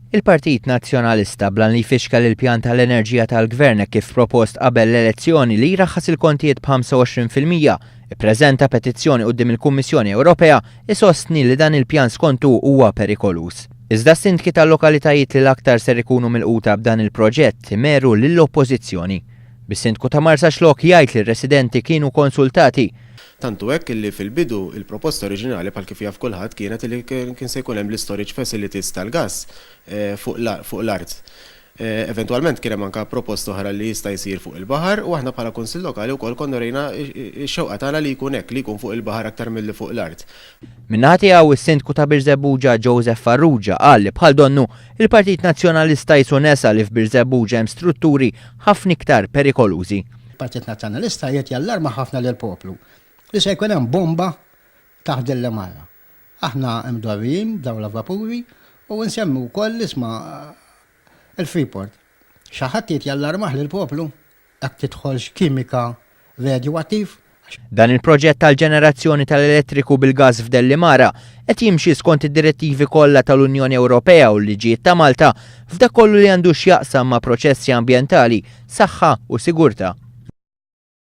Il-Partit Nazzjonalista blan li jfixkel il-pjan tal-enerġija tal-Gvern hekk kif propost qabel l-elezzjoni li jraħħas il-kontijiet b'25%, ippreżenta petizzjoni quddiem il-Kummissjoni Ewropea isostni li dan il-pjan skontu huwa perikoluż. Iżda s-sindki tal-lokalitajiet li l-aktar ser ikunu milquta b'dan il-proġett imeru lill-Oppożizzjoni. Bis-Sindku ta' Marsaxlokk jgħid li r-residenti kienu konsultati. Tant hu hekk illi fil-bidu il-proposta oriġinali bħal kif jaf kulħadd kienet illi kien se jkun hemm l-istorage facilities tal-gass fuq l-art. Eventwalment kien hemm anke proposta oħra li jista' jsir fuq il-baħar u aħna bħala Kunsill Lokali wkoll konna urejna x-xewqa tagħna li jkun hekk, li jkun fuq il-baħar aktar milli fuq l-art. Min-naħa tiegħu, is-Sindku ta' Birżebbuġa Joseph Farrugia qal li bħal donnu, il-Partit Nazzjonalista qisu nesa li f'Birżebbuġa hemm strutturi ħafna iktar perikolużi. Il-Partit Nazzjonalista qiegħed jallarma ħafna lill-poplu li se jkun hemm bomba taħt din l-għamara. Aħna mdorrijin b'dawn l-vapuri u nsemmi wkoll isma' il-Freeport. Xi ħadd qiegħed jallarmah lill-poplu jekk tidħolx kimika radioattiv? Dan il-proġett għall-ġenerazzjoni tal-elettriku bil-gass f'Dellimara qed jimxi skont id-direttivi kollha tal-Unjoni Ewropea u l-liġijiet ta' Malta f'dak kollu li għandu x'jaqsam ma' proċessi ambjentali, saħħa u sigurtà.